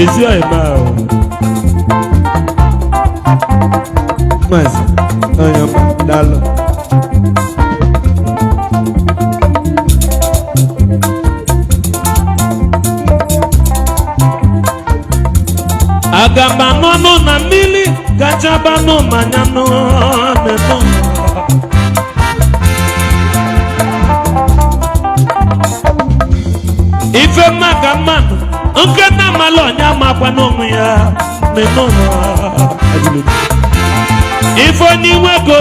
Ezi ọyịma ahụ. Maazị onye ọma, daalụ. Agamba nọnụ na mmiri kachabanụ manya nọ. Ife maka mmanụ nke na amalụ ọnya makwa n'onwe ya n'ụwa. Ife onye iwe go.